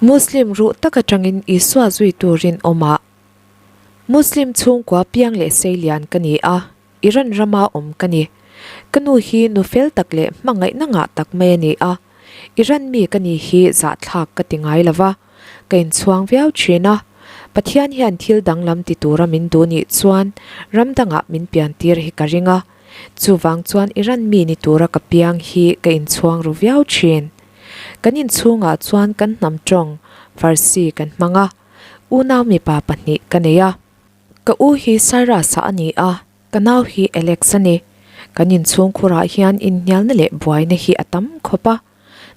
Muslim ruh tak atangin Isua zui turin awm a. Muslim chhungkua piang leh seilian ka ni a, Iran rama awm ka ni. Ka nu hi nu fel tak leh hmangaihna ngah tak mai a ni a, Iran mi ka ni hi zahthlak ka ti ngai lo va, ka inchhuang viau thin a. Pathian hian thil danglam ti tura min duh nih chuan ram dangah min piantir hi ka ring a, chuvang chuan Iran mi ni tura ka piang hi ka inchhuang ru viau thin. Kan inchhungah chuan kan hnam tawng, Farsi kan hmang a, unau mipa pahnih ka nei a. Ka u hi Cyrus-a a ni a, ka nau hi Alex a ni. Kan inchhungkhurah hian inhnialna leh buaina hi a tam khawp a,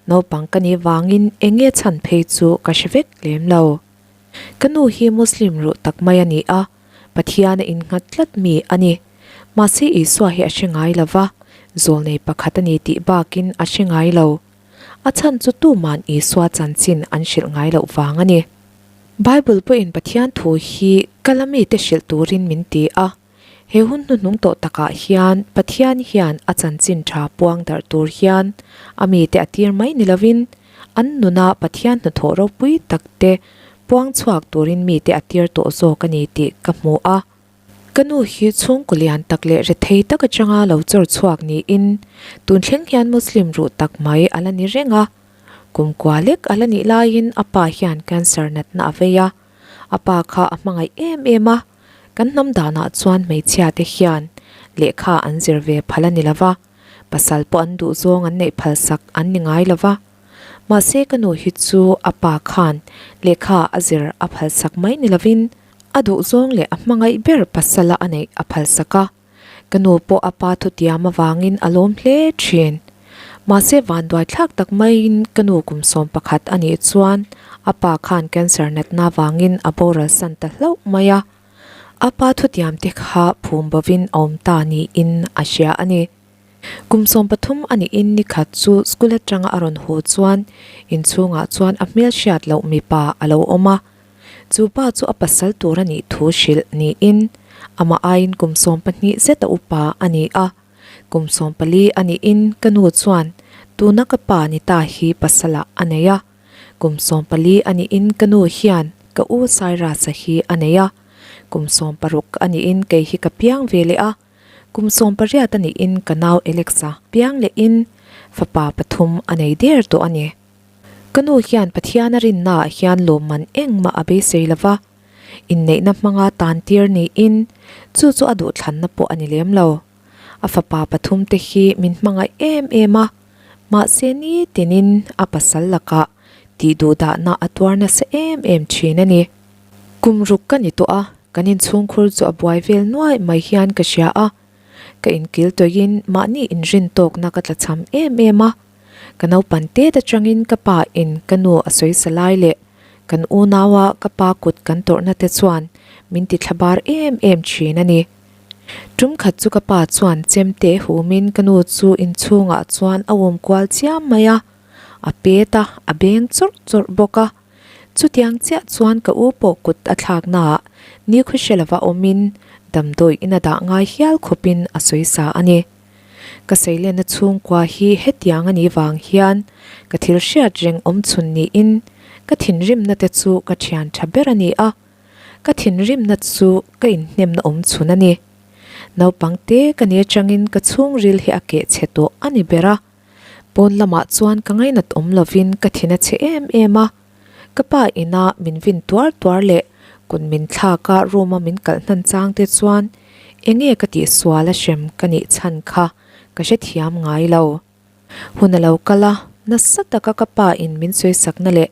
naupang ka nih vangin eng nge chhan phei chu ka hre vek lem lo. Ka nu hi Muslim ruh tak mai a ni a, Pathian a innghat tlat mi a ni. Mahse Isua hi a hre ngai lo va, zawlnei pakhat a ni tih bakin a hre ngai lo. A chhan chu tuman Isua chanchin an hrilh ngai loh vang a ni. Bible pawhin Pathian thu hi ka la mite hrilh turin min ti a. He hun hnuhnung tawh takah hian Pathian hian a chanchin tha puang darh tur hian a mite a tir mai ni lovin an nuna Pathian hnathawh ropui takte puang chhuak turin mite a tir tawh zawk a ni tih ka hmu a. Ka nu hi chhungkaw lian tak leh rethei tak atanga lo chawr chhuak niin tun thleng hian Muslim ruh tak mai a la ni reng a. Kum kua lek a la nih laiin a pa hian cancer natna a vei a, a pa kha a hmangaih em em a, kan hnam danah chuan hmeichhia te hian lehkha an zir ve phal a ni lo va, pasal pawh an duh zawng an neih phal sak an ni ngai lo va. Mahse ka nu hi chu a pa khan lehkha a zir a phal sak mai ni lovin a duh zawng leh a hmangaih ber pasala a neih a phal sak a. Ka nu pawh a pa thutiam avangin a lawm hle thin. Mahse vanduai thlak tak maiin ka nu kum 11 a nih chuan a pa khan cancer natna avangin a boral san ta hlauh mai a. A pa thutiam te kha phum bovin a awm ta niin a hria a ni. Kum 13 a nihin nikhat chu school atanga a rawn haw chuan inchhungah chuan a hmelhriat loh mipa a lo awm a. Chu pa chu a pasal tur a nih thu hrilh niin amah aiin kum 12 zet a upa a ni a. Kum 14 a nihin ka nu chuan tuna ka pa ni ta hi pasalah a nei a. Kum 14 a nihin ka nu hian ka u Cyrus-a hi a nei a. Kum 16 a nihin kei hi ka piang ve leh a. Kum 18 a nihin ka nau Alex-a piang lehin fapa pathum a nei der tawh a ni. Ka nu hian Pathian a rinnaah hian lawmman engmah a beisei lo va, inneihna hmanga tan tir niin chu chu a duhthlanna pawh a ni lem lo. A fapa pathumte hi min hmangaih em em a, mahse nitinin a pasal lakah tih duhdahna a tuar nasa em em thin a ni. Kum ruk ka ni tawh a, kan inchhungkhur chu a buai vel nuai mai hian ka hria a, ka inkil tawhin mahni inrin tawkna ka tlachham em em a. Ka naupan tet atangin ka pa in ka nu a sawi sa lai leh kan unaua ka pa kut kan tawrhna te chuan min ti thlabar em em thin a ni. Tum khat chu ka pa chuan chemte humin ka nu chu inchhungah chuan a awm kual chiam mai a, a pet a, a beng chawrh chawrh bawk a. Chutiang chiah chuan ka u pawh kut a thlaknaah nikhaw hre lova awmin damdawi in a dah ngai hial khawpin a sawi sa a ni. Ka seilenna chhungkua hi hetiang a nih vang hian ka thil hriat reng awm chhun niin ka thinrimna te chu ka thian tha ber a ni a, ka thinrimna chu ka inhnemna awm chhun a ni. Naupang te ka ni atangin ka chhungril hi a keh chhe tawh a ni ber a, pawn lamah chuan ka ngainat awm lovin ka thin a chhe em em a, ka pa ina min vin tuar tuar leh kut min thlak a room a min kalh hnan chang te chuan enge ka tih sual a hrem ka nih chhan kha ka hrethiam ngai lo. Hun a lo kal a, nasa taka ka pa in min sawisakna leh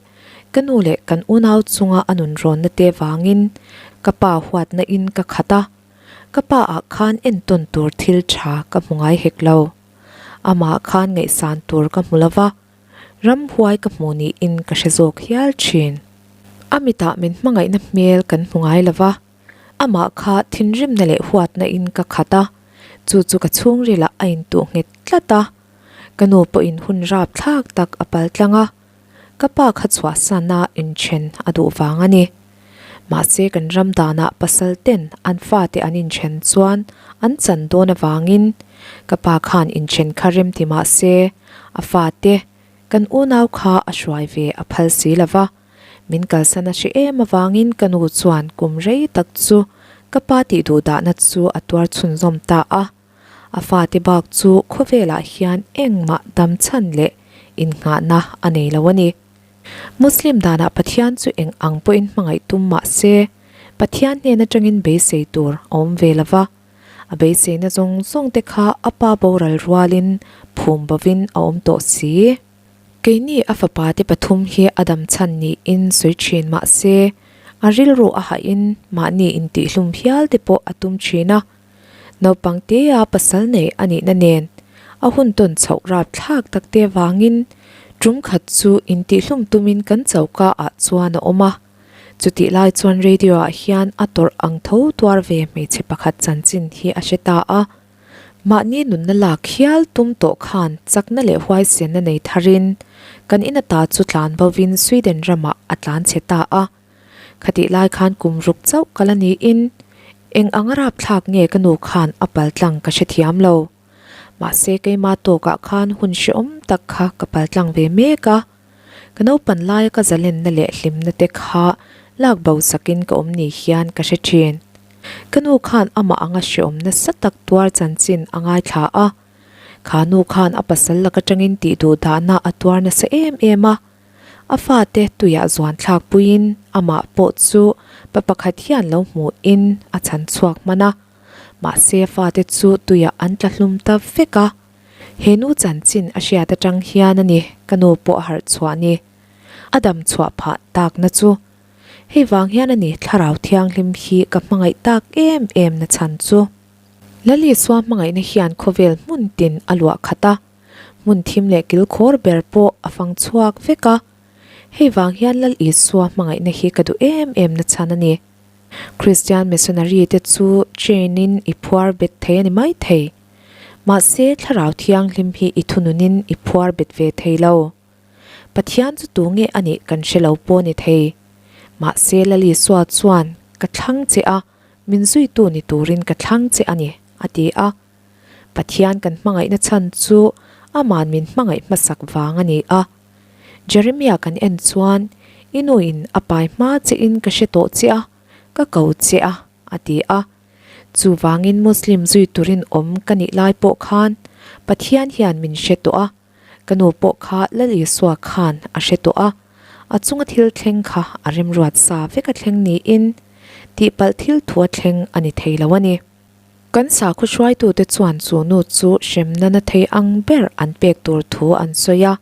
ka nu leh kan unau chunga a nun rawnna te vangin ka pa huatna in ka khat a, ka pa ah khan entawn tur thil tha ka hmu ngai hek lo. Amah khan ngaihsan tur ka hmu lova. Ramhuai ka hmuh niin ka hre zawk hial thin. A mitah min hmangaihna hmel kan hmu ngai lo va, amah kha thinrimna leh huatna in ka khat a, chu chu ka chhungrilah a intuh nghet tlat a. Ka nu pawhin hun rap thlak tak a pal tlang a, ka pa kha chhuahsana inthen a duh vang a ni. Mahse kan ram danah pasal ten an fate an inthen chuan an chan dawn avangin ka pa khan inthen kha rem ti mahse a fate kan unau kha a hruai ve a phal si lova. Min kalsan a hre em avangin ka nu chuan kum rei tak chu ka pa tih duh dahna chu a tuar chhunzawm ta a. A fate bak chu khawvelah hian engmah dam chhan leh innghahna a nei lo a ni. Muslim danah Pathian chu eng ang pawhin hmangaih tum mah se, Pathian hnen atangin beisei tur a awm ve lo va. A beiseina zawng zawng te kha a pa boral rualin phum bovin a awm tawh si. Keini a fapa te pathum hi a dam chhan niin sawi thin mah se, a rilru a hahin mahni intihhlum hial te pawh a tum thin a. Naupang tea pasal nei a nihna nen a hun tawn chhoh rap thlak tak te vangin tum khat chu intihhlum tumin kan choka ah chuan a awm a. Chutih lai chuan radio ah hian a tawrh ang tho tuar ve hmeichhe pakhat chanchin hi a hre ta a. Mahni nunna lak hial tum tawh khan chakna leh huaisenna nei tharin kan in ata chu tlan bovin Sweden ramah a tlan chhe ta a. Khatih lai khan kum ruk chauh ka la niin eng ang a rapthlak nge ka nu khan a paltlang ka hrethiam lo. Mahse keima tawkah khan hun hrehawm tak kha ka paltlang ve mek a. Ka naupan laia ka zalenna leh hlimna te kha lak bo sakin ka awm ni hian ka hre thin. Ka nu khan amah anga hrehawm nasa tak tuar chanchin a ngaithla a. Kha nu khan a pasal lak atangin tih duh dahna a tuar nasa em em a. A fate tuiah zuan thlak puiin amah pawh chu pa pakhat hian lo hmuhin a chhan chhuak hman a. Mahse a fate chu tuiah an tla hlum ta vek a. He nu chanchin a hriat atang hian a ni ka nu pawh a harh chhuah ni. A dam chhuah phah takna chu. Hei vang hian a ni thlarau thianghlim hi ka hmangaih tak em em na chhan chu. Lalisua hmangaihna hian khawvel hmun tin a luah khat a, hmun thim leh kilkhawr ber pawh a fang chhuak vek a. Hei vang hian Lal Isua hmangaihna hi ka duh em em na chhan a ni. Kristian missionary te chu chain in i phuar bet thei a ni mai thei. Mahse thlarau thianghlim hi i thununin i phuar bet ve thei lo. Pathian chu tu nge a nih kan hre lo pawh ni thei. Mahse Lal Isua chuan ka thlang che a, min zuitu ni turin ka thlang che a ni, a ti a. Pathian kan hmangaihna chhan chu Aman min hmangaih hmasak vang a ni a. Jeremiah kan en chuan, I nu in a pai hma che in ka hre tawh che a, ka ko che a, a ti a. Chuvangin Muslim zui turin awm ka nih lai pawh khan Pathian hian min hre tawh a, ka nu pawh kha Lal Isua khan a hre tawh a, a chunga thil thleng kha a remruat sa vek a thleng niin tihpalh thil thu a thleng a ni thei lo a ni. Kan sakhaw hruaitute chuan chu nu chu hremna na thei ang ber an pek tur thu an sawi a.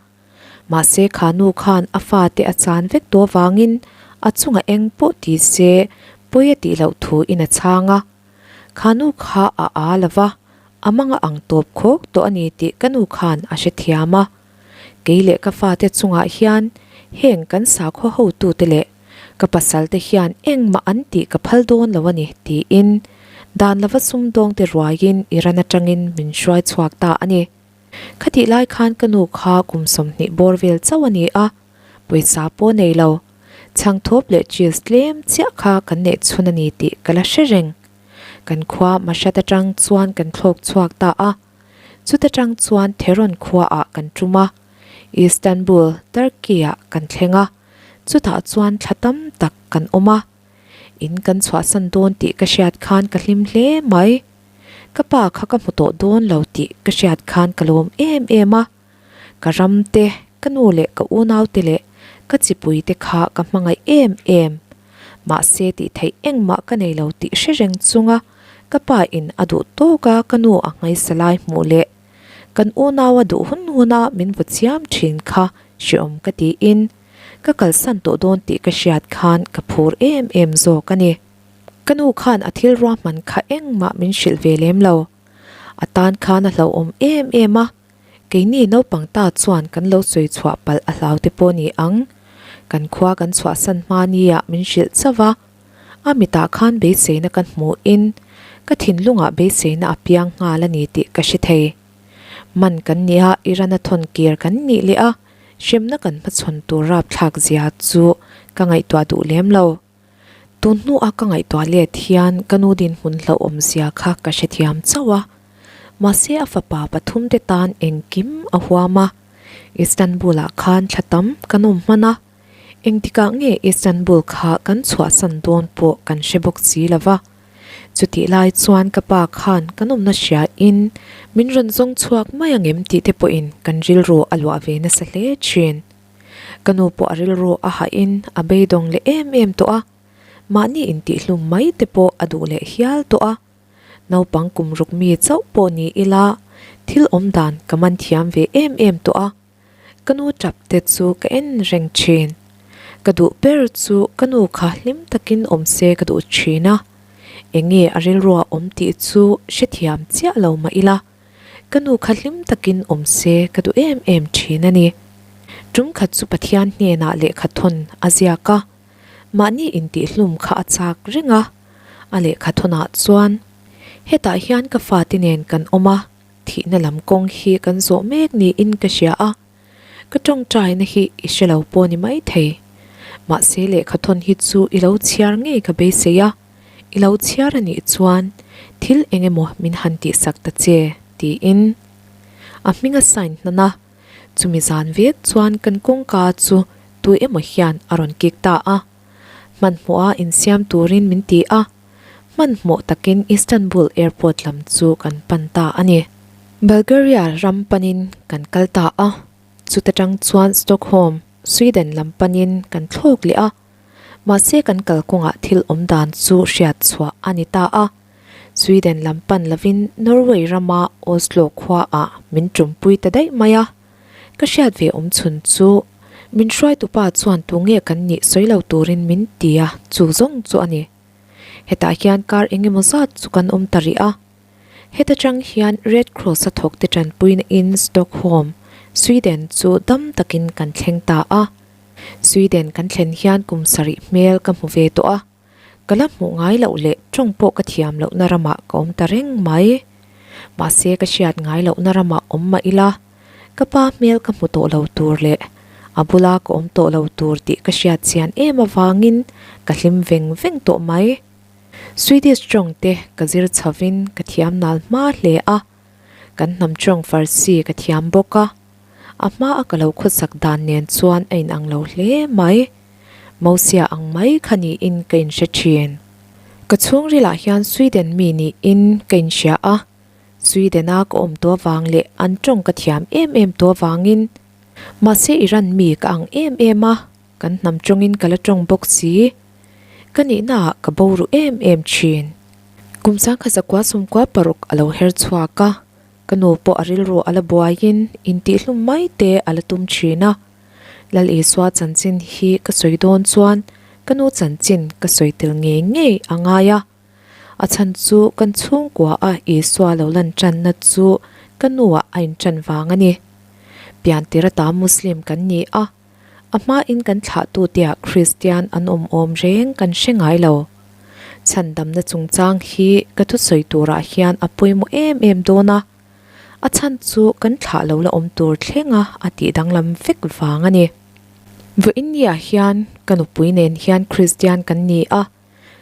Mahse kha nu khan a fate a chan vek tawh avangin a chunga eng pawh ti se pawi a tih loh thu in a chhang a. Kha nu kha a aa lo va, a manga ang tawp khawk tawh a ni tih ka nu khan a hrethiam a. Kei leh ka fate chungah hian heng kan sakhaw hotute leh ka pasal te hian engmah an tih ka phal dawn lo a ni tiin dan lova sumdawngte ruaiin Iran atangin min hruai chhuak ta a ni. Khatih lai khan ka nu kha kum 20 bawr vel chauh a ni a, pawisa pawh nei lo. Chhangthawp leh cheese tlem chiah kha kan neih chhun a ni tih ka la hre reng. Kan khua Mashhad atang chuan kan thlawk chhuak ta a, chuta tang chuan Theron khuaah kan tum a, Istanbul, Turkey-ah kan thleng a, chutah chuan thla tam tak kan awm a. In kan chhuahsan dawn tih ka hriat khan ka hlim hle mai. Ka pa kha ka hmu tawh dawn lo tih ka hriat khan ka lawm em em a. Ka ram te, ka nu leh ka unau te leh ka chipui te kha ka hmangaih em em. Mahse tih theih engmah ka nei lo tih hre reng chunga ka pa in a duh tawk a ka nu a nghaisa lai hmuh leh kan unau a duh hun hun a min vaw chiam thin kha hreawm ka tiin ka kalsan tawh dawn tih ka hriat khan ka phur em em zawk a ni. Ka nu khan a thil ruahman kha engmah min hrilh ve lem lo. A tan khan a hlauhawm em em a, keini naupang ta chuan kan lo sawi chhuah palh a hlau te pawh ni ang. Kan khua kan chhuahsan hma nia min hrilh chauh a, a mitah khan beiseina ka hmuhin ka thinlungah beiseina a piang nghal a ni tih ka hre thei. Man kan nia Iran a thawn kir kan nih leh a, hremna kan hmachhawn tur rapthlak zia chu ka ngaihtuah duh lem lo. Tun hnua ka ngaihtuah let hian ka nu dinhmun hlauhawm zia kha ka hrethiam chauh a. Mahse a fapa pathum te tan engkim a huam a. Istanbul ah khan thla tam kan awm hman a. Engtikah nge Istanbul kha kan chhuahsan dawn pawh kan hre bawk si lo va. Chutih lai chuan ka pa khan kan awmna hriain min rawn zawng chhuak mai ang em tih te pawhin kan rilru a luah ve nasa hle thin. Ka nu pawh a rilru a hahin a beidawng leh em em tawh a, mahni intihhlum mai te pawh a duh leh hial tawh a. Naupang kum ruk mi chauh pawh ni ila thil awm dan ka man thiam ve em em tawh a. Ka nu tap te chu ka en reng thin. Ka duh ber chu ka nu kha hlim takin awm se ka duh thin a. Enge a rilrua awm tih chu hrethiam chiah lo mah ila, ka nu kha hlim takin awm se ka duh em em thin a ni. Tum khat chu Pathian hnenah lehkha thawn a ziak a, mahni intihhlum kha a chak reng a. A lehkha thawnah chuan, Hetah hian ka fate nen kan awm a, Thihna lam kawng hi kan zawh mek niin ka hria a, ka tawngtaina hi i hre lo pawh ni mai thei. Mahse lehkha thawn hi chu i lo chhiar ngei ka beisei a, i lo chhiar a nih chuan thil eng emaw min han tihsak ta che tiin a hming a sign hnan a, chumi zan vek chuan kan kawngka chu tu emaw hian a rawn kik ta a, hmanhmawha insiam turin min ti a. Hmanhmawh takin Istanbul airport lam chu kan pan ta a ni. Bulgaria ram panin kan kal ta a, chuta tang chuan Stockholm, Sweden lam panin kan thlawk leh a. Mahse kan kalkawngah thil awm dan chu hriat chhuah a ni ta a. Sweden lam pan lovin Norway rama Oslo khuaah min tumpui ta daih mai a. Ka hriat ve awm chhun chu min hruaitupa chuan tunge kan nih sawi lo turin min ti a, chu zawng chu a ni. Hetah hian kar eng emaw zat chu kan awm ta rih a. Heta tang hian Red Cross a thawk te tanpuina in Stockholm, Sweden chu dam takin kan thleng ta a. Sweden kan thlen hian kum sarih hmel ka hmu ve tawh a. Ka la hmuh ngai loh leh tawng pawh ka thiam lohna ramah ka awm ta reng mai. Mahse ka hriat ngai lohna ramah awm mah ila, Ka pa hmel ka hmu tawh lo tur leh a bula ka awm tawh lo tur tih ka hriat chian em avangin ka hlim veng veng tawh mai. Swedish tawng te ka zir chhovin ka thiam nal hma hle a, kan hnam tawng Farsi ka thiam bawk a, a hma a ka lo khawsak dan nen chuan a inang lo hle mai. Mosia ang mai kha niin ka inhre thin. Ka chhungrilah hian Sweden mi niin ka inhria a. Sweden-a ka awm tawh avang leh an tawng ka thiam em em tawh avangin mahse Iran mi ka ang em em a, kan hnam tawngin ka la tawng bawk si. Ka nihnaah ka bo ru em em thin. Kum sangkha zakua sumkua paruk a lo her chhuak a, ka nu pawh a rilru a la buaiin intihhlum mai te a la tum thin a. Lal Isua chanchin hi ka sawi dawn chuan ka nu chanchin ka sawi tel ngei ngei a ngai a. A chhan chu kan chhungkua a Isua lo lan tanna chu ka nuah a intan vang a ni. Piantir ata Muslim kan ni a, a hmain kan thlahtute-ah Kristian an awm awm reng kan hre ngai lo. Chhandamna chungchang hi ka thusawi turah hian a pawimawh em em dawn a, a chhan chu kan thlah lo la awm tur thlenga a tih danglam vek vang a ni. Vawiinniah hian ka nupui nen hian Kristian kan ni a,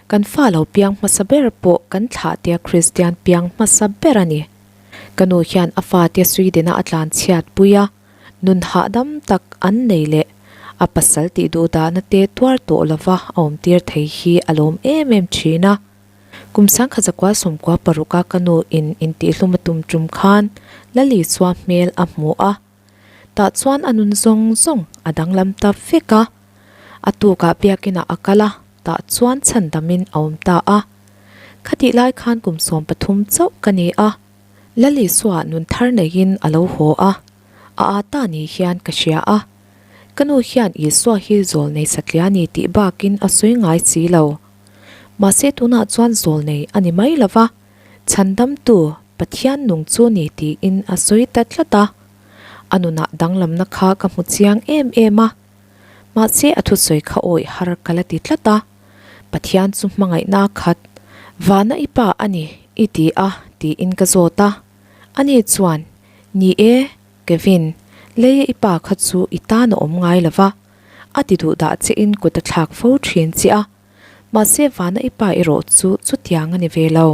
Kan fa lo piang hmasa ber pawh kan thlah tia Kristian piang hmasa ber a ni. Ka nu hian a fate Sweden-a a tlan chhiat pui a, nun hahdam tak an nei leh a pasal tih duhdahna te tuar tawh lova a awmtir thei hi a lawm em em thin a. Kum sangkhat zakua sawmkua paruka ka nu in intihhlum a tum tum khan Lalisua hmel a hmu a. Tah chuan a nun zawng zawng a danglam ta vek a, a tukah biakinah a kal a, tah chuan chhandamin a awm ta a. Khatih lai khan kum 13 chauh ka ni a, Lalisua nun thar neiin a lo haw a, a â ta ni hian ka hria a. Ka nu hian Isua hi zawlnei satliah a ni tih bakin a sawi ngai si lo. Mahse tunah chuan zawlnei a ni mai lo va. Chhandamtu Pathian nung chu ni tiin a sawi ta tlat a, a nunah danglamna kha ka hmu chiang em em a. Mahse a thusawi kha awih har ka la ti tlat a, Pathian chu hmangaihna a khat, Vana i pa a ni i ti a tiin ka zawt a. Ani chuan, Ni e, Kevin, leia i pa kha chu i tan a awm ngai lo va, a ti duh dah che in kut a thlak fo thin che a. Mahse vana i pa erawh chu chutiang a ni ve lo.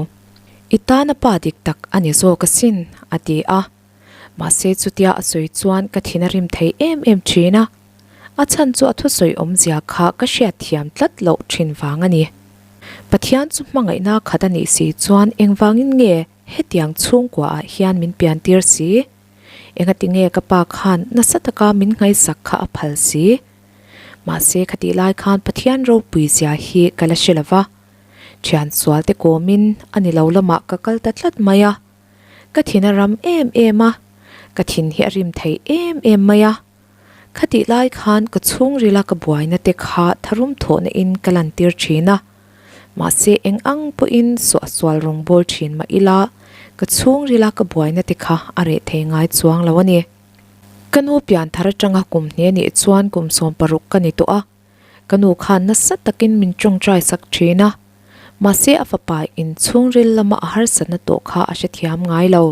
I tana pa dik tak a ni zawk asin, a ti a. Mahse chutia a sawi chuan ka thin a rim thei em em thin a. A chhan chu a thusawi awmzia kha ka hriatthiam tlat loh thin vang a ni. Pathian chu hmangaihna khat a nih si chuan engvangin nge hetiang chhungkuaah hian min piantir si? Engati nge ka pa khan nasa taka min ngaihsak kha a phal si? Mahse khatih lai khan Pathian ropui zia hi ka la hre lo va. Thian sualte kawmin a ni lo lamah ka kal ta tlat mai a. Ka thin a ram em em a, ka thin hi a rim thei em em mai a. Khatih lai khan ka chhungrila ka buaina te kha tharum thawhna in ka lantir thin a. Mahse eng ang pawhin suahsual rawngbâwl thin mah ila ka chhungrila ka buaina te kha a reh thei ngai chuang lo a ni. Ka nu pian thar atanga kum hne nih chuan kum 16 ka ni tawh a. Ka nu khan nasa takin min tawngtai sak thin a. Mahse a fapa in chhungril lama a harsatna tawh kha a hrethiam ngai lo.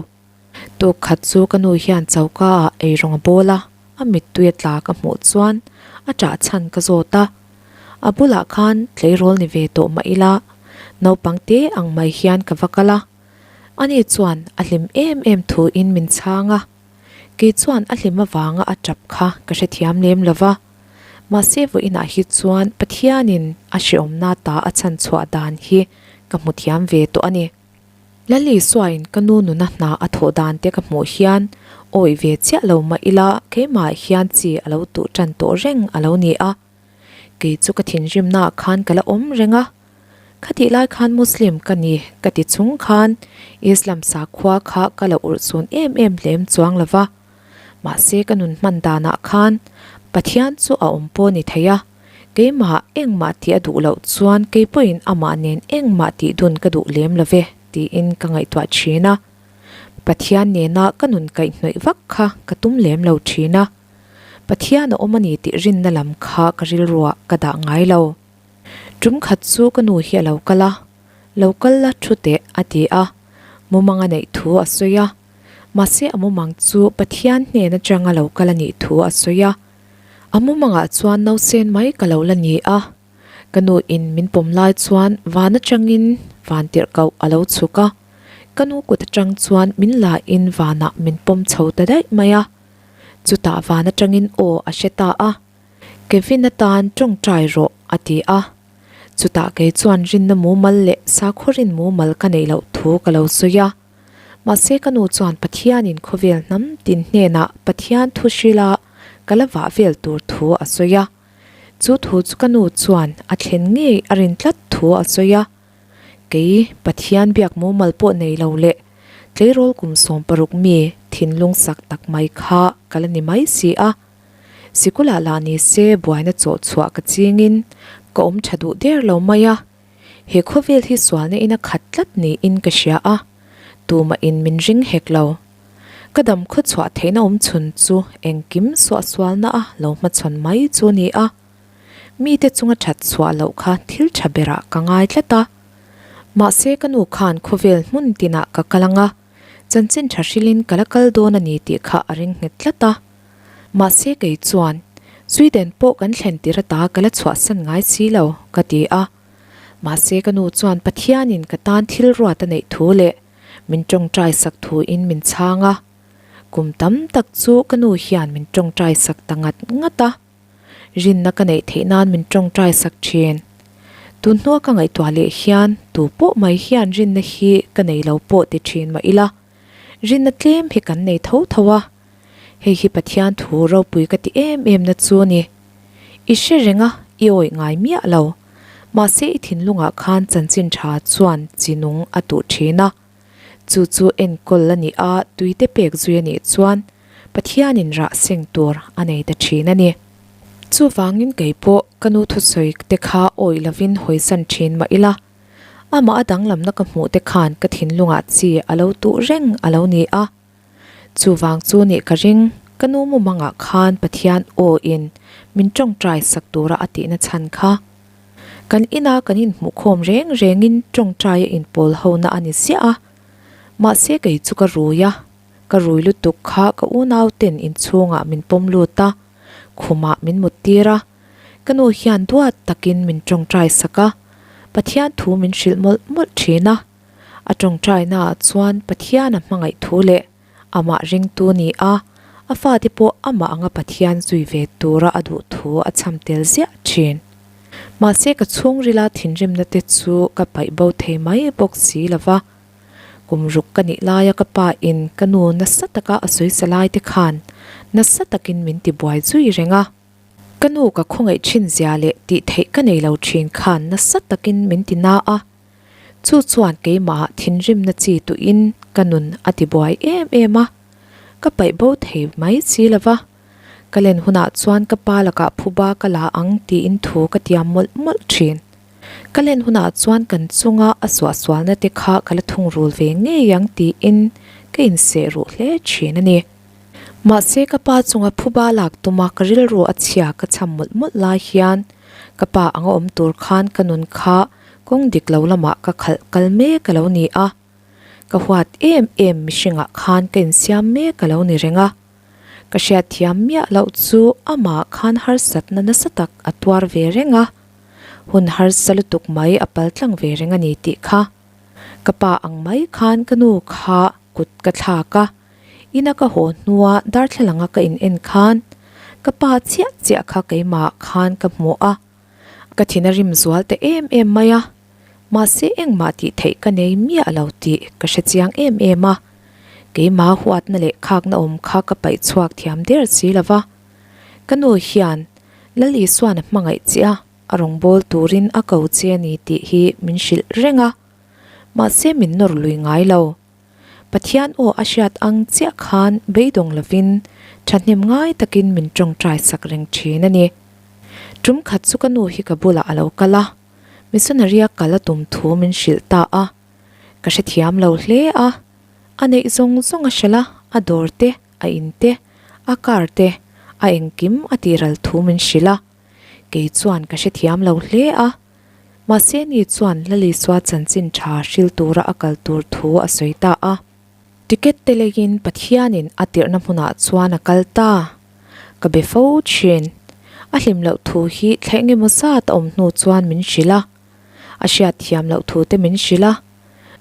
Tuk khat chu ka nu hian choka ah eirawng a bawl a, a mittui a tla ka hmuh chuan a ṭah chhan ka zawt a. A bulah khan tleirawl ni ve tawh mah ila, naupang te ang mai hian ka va kal a. Ani chuan a hlim em em thu in min chhang a. Kei chuan a hlim avanga a ṭap kha ka hrethiam lem lo va. Mahse vawiinah hi chuan Pathianin a hreawmna ta a chhan chhuah dan hi ka hmu thiam ve tawh a ni. Lal Isuain ka nu nuna hna a thawh dan te ka hmuh hian awih ve chiah lo mah ila keimah hian chi a lo tuh tan tawh reng a lo ni a. Kei chu ka thinrimnaah khan ka la awm reng a. Khatih lai khan Muslim ka ni ka ti chung khan Islam sakhua kha ka la urhsun em em hlem chuang lo va. Mahse ka nun hman danah khan Pathian chu a awm pawh ni thei a. Keimah engmah tih a duh loh chuan kei pawhin amah nen engmah tih dun ka duh lem lo ve tiin ka ngaihtuah thin a. Pathian nena ka nun kaihhnawih vak kha ka tum lem lo thin a. Pathian a awm a ni tih rinna lam kha ka rilruah ka dah ngai lo. Tum khat chu ka nu hi a lo kal a, Lo kal la thu teh a ti a, mumang a neih thu a sawi a. Mahse a mumang chu Pathian hnen atanga lo kal a nih thu a sawi a. A mumangah chuan nausen mai ka lo la ni a, ka nu in min pawm lai chuan van atangin van tirh koh a lo chhuk a, ka nu kut atang chuan min la in vanah min pawm chho ta daih mai a, chutah van atangin aw a hre ta a, Kevin atan tawngtai rawh a ti a, chutah kei chuan rinna mumal leh sakhaw rin mumal ka neih loh thu ka lo sawi a. Mahse ka nu chuan Pathianin khawvel hnam tin hnenah Pathian thu hrila ka la vah vel tur thu a sawi a. Chu thu chu ka nu chuan a thlen ngei a rin tlat thu a sawi a. Kei Pathian biak mumal pawh nei lo leh tleirawl kum 16 mi thinlung sak tak mai kha ka la ni mai si a. Sikulah lah ni se buaina chawh chhuah ka chingin ka awm tha duh der lo mai a. He khawvel hi sualna in a khat tlat niin ka hria a, tumah in min ring hek lo. Ka dam khaw chhuah theihna awm chhun chu engkim suahsualna a lo hmachhawn mai chu a ni a. Mite chunga that chhuah loh kha thil tha berah ka ngai tlat a. Mahse ka nu khan khawvel hmun tinah ka kal ang a, chanchin tha hrilhin ka la kal dawn a ni tih kha a ring nghet tlat a. Mahse kei chuan, Sweden pawh kan thlen tir ata ka la chhuahsan ngai si lo, ka ti a. Mahse ka nu chuan Pathianin ka tan thil ruat a neih thu leh min tawngtai sak thuin min chhang a. Kum tam tak chu ka nu hian min tawngtai sak ta ngat ngat a. Rinna ka neih theih nan min tawngtai sak thin. Tun hnua ka ngaihtuah leh hian tu pawh mai hian rinna hi ka nei lo pawh ti thin mah ila, rinna tlem hi kan nei tho tho a. Hei hi Pathian thu ropui ka ti em em na chu a ni. I hre reng a, i awih ngai miah lo. Mahse i thinlungah khan chanchin tha chuan chi nung a tuh thin a. Chu chu enkawl a nih a, tuite pek zui a nih chuan Pathianin rah seng tur a nei ta thin a ni. Chuvangin kei pawh ka nu thusawi te kha awih lovin hawisan thin mah ila, amah a danglamna ka hmuh te khan ka thinlungah chi a lo tuh reng a lo ni a. Chuvang chu nih ka ring, ka nu mumangah khan Pathian aw in min tawngtai sak tura a tihna chhan kha. Kan ina kan inhmuhkhawm reng rengin tawngtai a inpawl hona a ni ziah a. Mahse kei chu ka rui a, ka rui lutuk kha ka unau ten inchhungah min pawm lut a, khumah min mut tir a. Ka nu hian duat takin min tawngtai sak a, Pathian thu min hrilh mawlh mawlh thin a. A tawngtainaah chuan Pathian a hmangaih thu leh amah ringtu ni a, A fate pawh amah anga Pathian zui ve tura a duh thu a chham tel ziah thin. Mahse ka chhungrila thinrimna te chu ka paih bo thei mai bawk si lo va. Kum ruk ka nih laia ka pa in ka nu nasa taka a sawisa lai te khan nasa takin min ti buai zui reng a. Ka nu ka khawngaih thin zia leh tih theih ka nei lo thin khan nasa takin min ti na a. Chu chuan keimahah thinrimna chi tuhin ka nun a ti buai em em a. Ka paih bo thei mai si lo va. Ka len hunah chuan ka pa lakah phuba ka la ang tiin thu ka tiam mawlh mawlh thin. Ka len hunah chuan kan chunga a suahsualna te kha ka la thungrul ve ngei ang tiin ka inseh ruh hle thin a ni. Mahse ka pa chunga phuba lak tuma ka rilru a chhia ka cham mawlh mawlh lai hian ka pa anga awm tur khan ka nun kha kawng dik lo lamah ka khalh kal mek a lo ni a. Ka huat em em mihringah khan ka insiam mek a lo ni reng a. Ka hriatthiam miah loh chu amah khan harsatna nasa tak a tuar ve reng a, hun harsa lutuk mai a pal tlang ve reng a ni tih kha. Ka pa ang mai khan ka nu kha kut ka thlak a, ina ka haw hnua darthlalanga ka in en khan ka pa chiah chiah kha keimah khan ka hmu a, ka thin a rim zual ta em em mai a. Mahse engmah tih theih ka nei miah lo tih ka hre chiang em em a, keimah huatna leh khakna awm kha ka paih chhuak thiam der si lo va. Ka nu hian Lal Isuan a hmangaih che a, a rawn bawl turin a ko che a ni tih hi min hrilh reng a, mahse min nawr lui ngai lo. Pathian aw a hriat ang chiah khan beidawng lovin thahnem ngai takin min tawngtai sak reng thin a ni. Tum khat chu ka nu hi ka bulah a lo kal a. Missionary a kal a tum thu min hrilh ta a, ka hrethiam lo hle a, a neih zawng zawng a hralh a, a dawr te, a in te, a car te, a engkim a tihral thu min hrilh a, kei chuan ka hrethiam lo hle a, mahse ni chuan Lalisua chanchin tha hril tura a kal tur thu a sawi ta a. Ticket te leiin Pathianin a tirhna hmunah chuan a kal ta. Ka be fo thin. A hlim loh thu hi thla engemaw zat a awm hnu chuan min hrilh a. A hriat thiam loh thu te min hrilh a.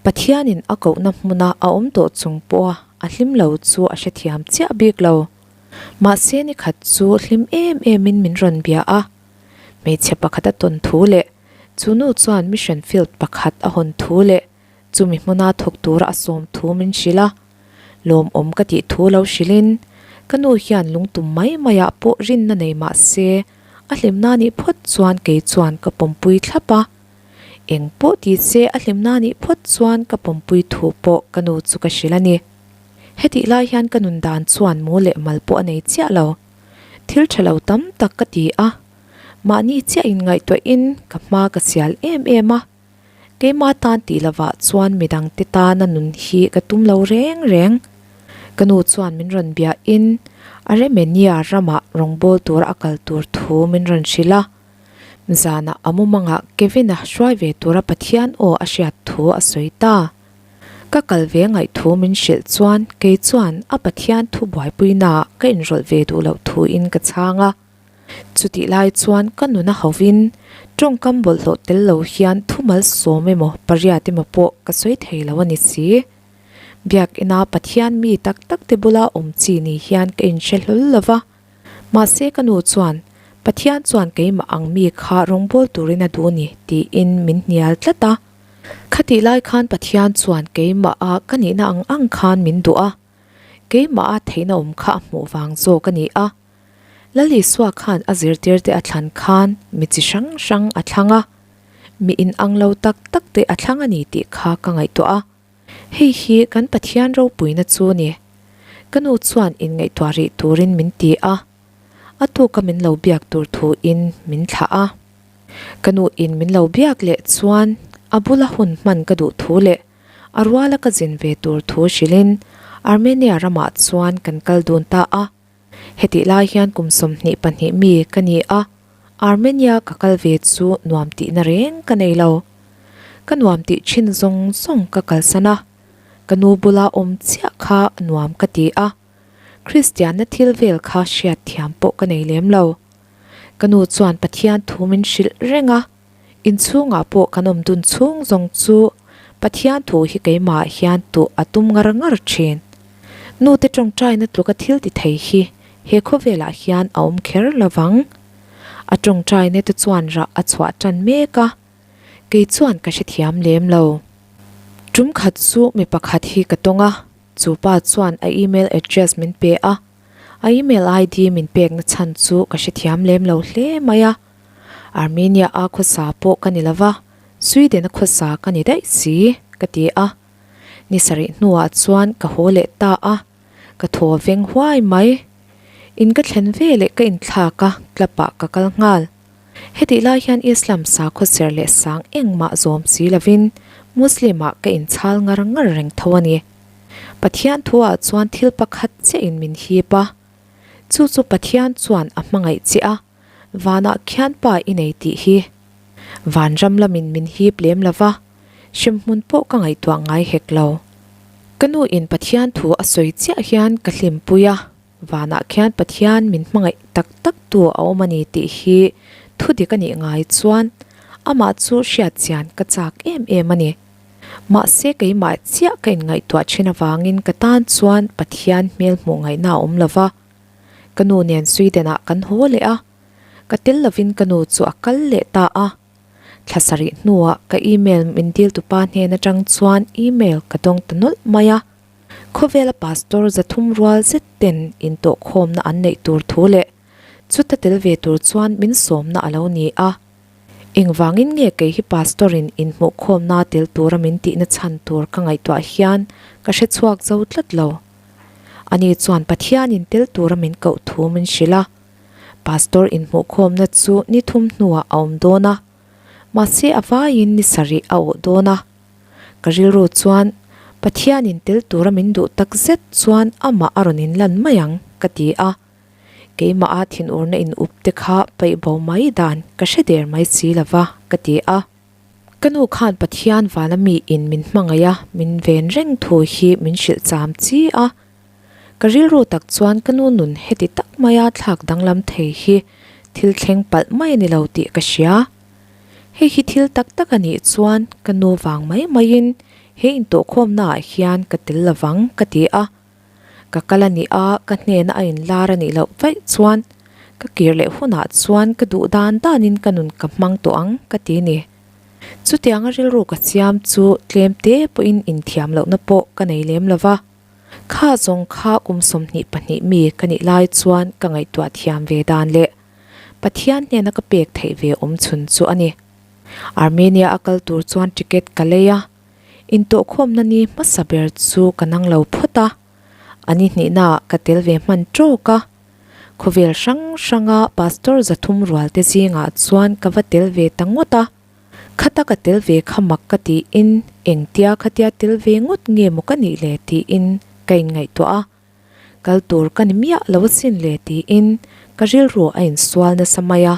Pathianin a kohna hmuna a awm tawh chung pawha a hlim lo chu a hrethiam chiah bik lo. Mahse ni khat chu hlim em emin min rawn bia a. Hmeichhe pakhat a tawn thu leh chu nu chuan mission field pakhat a hawn thu leh Chumi hmuna thawk tura a sawm thu min hrilh a, lawmawm ka tih thu lo hrilhin, ka nu hian lungtum mai maiah pawh rinna nei mah se, a hlimna nih phawt chuan kei chuan ka pawmpui thlap a. Eng pawh ti se a hlimna nih phawt chuan ka pawmpui thu pawh ka nu chu ka hrilh a ni. Hetih lai hian ka nun dan chuan mu leh mal pawh a nei chiah lo. Thil tha lo tam tak ka ti a, mahni chiah inngaihtuahin ka hma ka sial em em a. Keimah tan tih lovah chuan midangte tana nun hi ka tum lo reng reng. Ka nu chuan min rawn biahin Aremenia ramah rawngbâwl tura a kal tur thu min rawn hrilh a. Zanah a mumangah Kevin-a hruai ve tura Pathian aw a hriat thu a sawi ta. Ka kal ve ngaih thu min hrilh chuan kei chuan a Pathian thu buaipuinaah ka inrawlh ve duh loh thuin ka chhang a. Chutih lai chuan ka nuna hovin tawngkam bawlhhlawh tel lo hian thumal sawm emaw pariat emaw pawh ka sawi thei lo a ni si. Biakina Pathian mi tak tak te bula awm chi ni hian ka inhre hlawl lo va. Mahse ka nu chuan Pathian chuan keimah ang mi kha rawngbâwl turin a duh ni tiin min hnial tlat a. Khatih lai khan Pathian chuan keimaha ka nihna ang ang khan min duh a. Keimaha theihna awm kha a hmuh vang zawk a ni a. Lal Isua khan a zirtirte a thlan khan mi chi hrang hrang a thlang a, mi inang lo tak tak te a thlang a ni tih kha ka ngaihtuah a. Hei hi kan Pathian ropuina chu a ni. Ka nu chuan inngaihtuah rih turin min ti a, a tuka min lo biak tur thuin min thlah a. Ka nu in min lo biak leh chuan a bula hun hman ka duh thu leh a ruala ka zin ve tur thu hrilhin Armenia ramah chuan kan kal dun ta a. Hetih lai hian kum 22 mi ka ni a, Armenia ka kal ve chu nuam tihna reng ka nei lo. Ka nuam tih thin zawng zawng ka kalsan a, ka nu bula awm chiah kha nuam ka ti a, Kristianna thil vel kha hriat thiam pawh ka nei lem lo. Ka nu chuan Pathian thu min hrilh reng a, Inchhungah pawh kan awm dun chhung zawng chu Pathian thu hi keimah hian tuh a tum ngar ngar thin. Nute tawngtaina tluka thil ti thei hi he khawvelah hian a awm kher lo vang. A tawngtaina te chuan rah a chhuah tan mek a, kei chuan ka hrethiam lem lo. Tum khat chu mi pakhat hi ka tawng a, chu pa chuan a email address min pe a, a email ID min pekna chhan chu ka hrethiam lem lo hle mai a. Armenia a khawsa pawh ka ni lo va, Sweden a khawsa ka ni daih si, ka ti a. Ni sarih hnuah chuan ka haw leh ta a, ka thaw veng huai mai. In ka thlen ve leh ka inthlak a, club ah ka kal nghal. Hetih lai hian Islam sakhaw ser leh sang engmah zawm si lovin Muslim ah ka inchhal ngar ngar reng tho a ni. Pathian thuah chuan thil pakhat chiah in min hip a, chu chu Pathian chuan a hmangaih che a, Vanah khian pa i nei tih hi. Vanram lamin min hip lem lo va, hremhmun pawh ka ngaihtuah ngai hek lo. Ka nu in Pathian thu a sawi chiah hian ka hlimpui a, vanah khian Pathian min hmangaih tak tak tu a awm a ni tih hi thu dik a nih ngai chuan amah chu hriat chian ka chak em em a ni. Mahse keimah chiah ka inngaihtuah thin avangin ka tan chuan Pathian hmel hmuh ngaihna a awm lo va. Ka nu nen Sweden ah kan haw leh a, ka tel lovin ka nu chu a kal leh ta a. Thla sarih hnuah ka email min dil tupa hnen atang chuan email ka dawng ta nawlh mai a. Khawvela pastor zathum rual zet ten intawhkhawmna an neih tur thu leh chuta tel ve tur chuan min sawmna a lo ni a. Engvangin nge kei hi pastor in inhmuhkhawmna tel tura min tihna chhan tur ka ngaihtuah hian ka hrechhuak zo tlat lo. Ani chuan Pathianin tel tura min koh thu min hrilh a, Pastor inhmuhkhawmna chu ni thum hnuah a awm dawn a, mahse a vaiin ni sarih a awh dawn a. Ka rilru chuan Pathianin tel tura min duh tak zet chuan amah a rawn inlan mai ang ka ti a. Keimaha thinurna in up te kha paih bo mai dan ka hre der mai si lova ka ti a. Ka nu khan Pathian vana mi in min hmangaih a, min ven reng thu hi min hrilh cham chi a. Ka rilru tak chuan ka nu nun heti tak maia thlak danglam thei hi thil thleng palh mai a ni lo tih ka hria. Hei hi thil tak tak a nih chuan ka nu vang mai maiin he intawhkhawmnaah hian ka tel lovang ka ti a. Ka kal a nih a, ka hnena a inlar a nih loh vaih chuan ka kir leh hunah chuan ka duh dan danin ka nun ka hmang tawh ang ka ti ni. Chutianga rilru ka siam chu tlem te pawhin inthiam lohna pawh ka nei lem lo va. Kha zawng kha kum 22 mi ka nih lai chuan ka ngaihtuah thiam ve dan leh Pathian hnena ka pek theih ve awm chhun chu a ni. Armenia a kal tur chuan ticket ka lei a. Intawhkhawmna ni hmasa ber chu ka nang lo phawt a, a ni hnihnaah ka tel ve hman tawk a. Khawvel hrang hranga pastor 300 rualte zingah chuan ka va tel ve ta ngawt a. Khata ka tel ve kha mak ka tiin engtia khatia tel ve ngawt nge maw ka nih le tiin ka inngaihtuah a. Kal tur ka ni miah lo asin le tiin ka rilru a insual nasa mai a.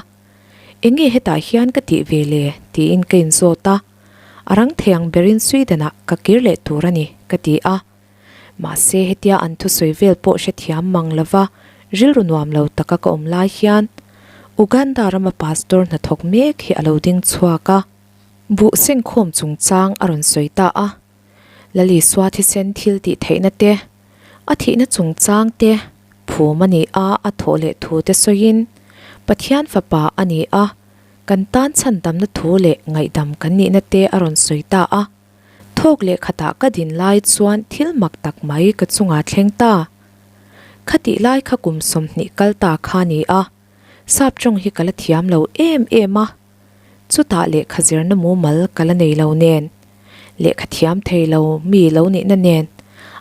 Enge hetah hian ka tih ve le tiin ka inzawt a. A rang thei ang berin Sweden-ah ka kir leh tur a ni ka ti a. Mahse hetia an thusawi vel pawh hrethiam mang lova rilru nuam lo taka ka awm lai hian Uganda rama pastor hnathawk mek hi a lo ding chhuak a. Buh sengkhawm chungchang a rawn sawi ta a. Lalisua thisen thil tih theihna te, a thihna chungchang te, phum a ni a, a thawh leh thu te sawiin, Pathian fapa a ni a, kan tan chhandamna thu leh ngaihdam kan nihna te a rawn sawi ta a. Thawk leh khatah ka din lai chuan thil mak tak mai ka chungah thleng ta. Khatih lai kha kum 20 kal ta kha ni a, sap tawng hi ka la thiam lo em em a. Chutah lehkha zirna mumal ka la nei lo nen, lehkha thiam thei lo mi lo nihna nen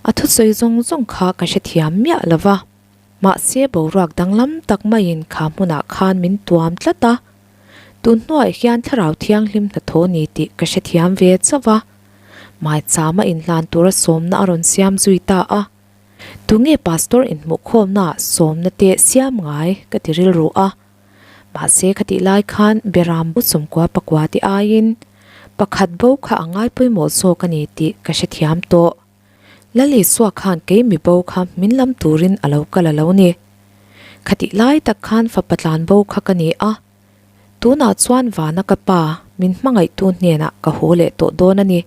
a thusawi zawng zawng kha ka hrethiam miah lo va. Mahse boruak danglam tak maiin kha hmunah khan min tuam tlat a, tun hnuah hian thlarau thianghlim hnathawh ni tih ka hrethiam ve chauh va. Maichama inhlan tura sawmna a rawn siam zui ta a. Tunge pastor inhmuhkhawmnaah sawmna te siam ngai ka ti rilru a. Mahse khatih lai khan Beram bu 90 pakua te aiin pakhat bo kha a ngai pawimawh zawk a ni tih ka hrethiam tawh. Lal Isua khan kei mi bo kha min lam turin a lo kal a lo ni. Khatih lai tak khan fapa tlan bo kha ka ni a. Tunah chuan vana ka pa min hmangaihtu hnenah ka haw leh tawh dawn a ni.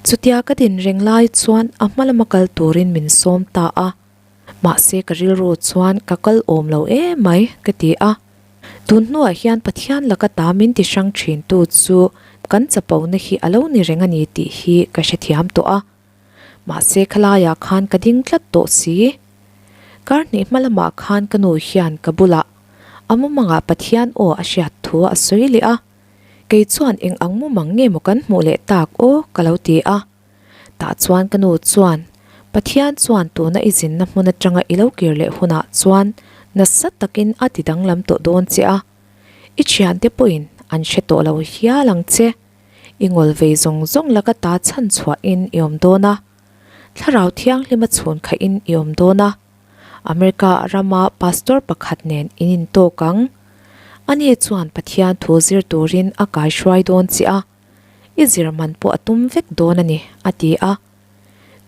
Chutia ka din reng lai chuan a hma lama kal turin min sawm ta a. Mahse ka rilru chuan ka kal awm lo emai ka ti a. Tun hnuah hian Pathian laka ta min ti hrang thin tu chu kan chapona hi a lo ni reng a ni tih hi ka hrethiam tawh a. Mahse khalaiah khan ka ding tlat tawh si. Kar hnih hma lamah khan ka nu hian ka bulah a mumangah Pathian aw a hriat thu a sawi leh a. Kei chuan eng ang mumang nge maw kan hmuh leh tak aw ka lo ti a. Tah chuan ka nu chuan, Pathian chuan tuna i zinna hmun atanga i lo kir leh hunah chuan nasa takin a ti danglam tawh dawn che a, i thiante pawhin an hre tawh lo hial ang che. I ngawl vei zawng zawng laka ta chhan chhuahin i awm dawn a, Thlarau Thianghlima chhun khahin i awm dawn a, America rama pastor pakhat nen in intawk ang. Ani chuan Pathian thu zir turin a kaihruai dawn che a. I zir man pawh a tum vek dawn a ni, a ti a.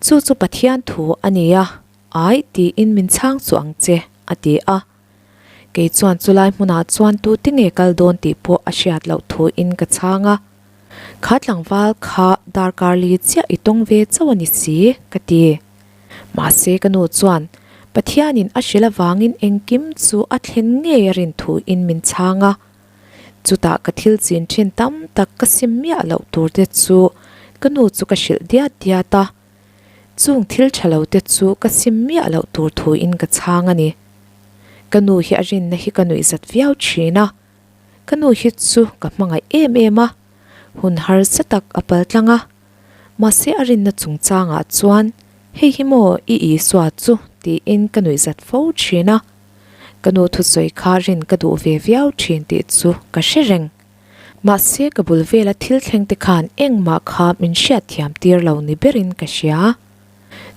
Chu chu Pathian thu a ni a, Aih tiin min chhang chu ang che, a ti a. Kei chuan chulai hmunah chuan tute nge kal dawn tih pawh a hriat loh thuin ka chhang a. Kha tlangval kha darkar li chiah i tawng ve chauh a ni si, ka ti. Mahse ka nu chuan Pathianin a hrilh avangin engkim chu a thlen ngei a rin thuin min chhang a. Chutah ka thil chin thin tam tak ka sim miah loh tur te chu ka nu chu ka hrilh diat diat a, chung thil tha lo te chu ka sim miah loh tur thuin ka chhang a ni. Ka nu hi a rinna hi ka nuihzat viau thin a, ka nu hi chu ka hmangaih em em a, hun harsa tak a pal tlang a, mahse a rinna chungchangah chuan hei hi maw i Isua chu tiin ka nuihzat fo thin a. Ka nu thusawi kha rin ka duh ve viau thin tih chu ka hre reng. Mahse ka bul vela thil thleng te khan engmah kha min hriatthiam tir lo ni berin ka hria.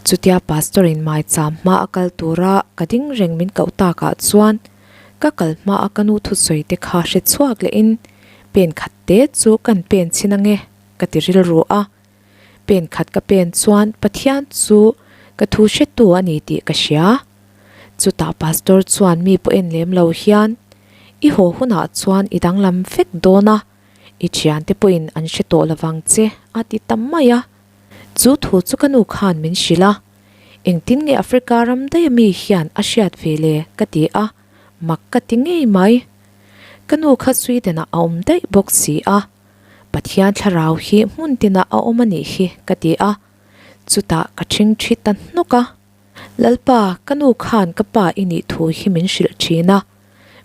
Chutia Pastor in maicham hma a kal tura ka ding reng min koh takah chuan ka kal hma a ka nu thusawi te kha hre chhuak lehin pen khat te chu kan pen chhin ange ka ti rilru a. Pen khat ka pen chuan Pathian chu ka thu hretu a ni tih ka hria. Chutah Pastor chuan mi pawh en lem lo hian, I haw hunah chuan i danglam vek dawn a, i thiante pawhin an hre tawh lovang che, a ti ta mai a. Chu thu chu ka nu khan min hrilh a, Engtin nge Africa ram daih ami hian a hriat ve le? ka ti a, mak ka ti ngei mai. Ka nu kha Sweden-ah a awm daih bawk si a, Pathian thlarau hi hmun tinah a awm a nih hi ka ti a, chutah ka ṭhingṭhi ta hnawk a. Lalpa, ka nu khan ka pa i nih thu hi min hrilh thin a,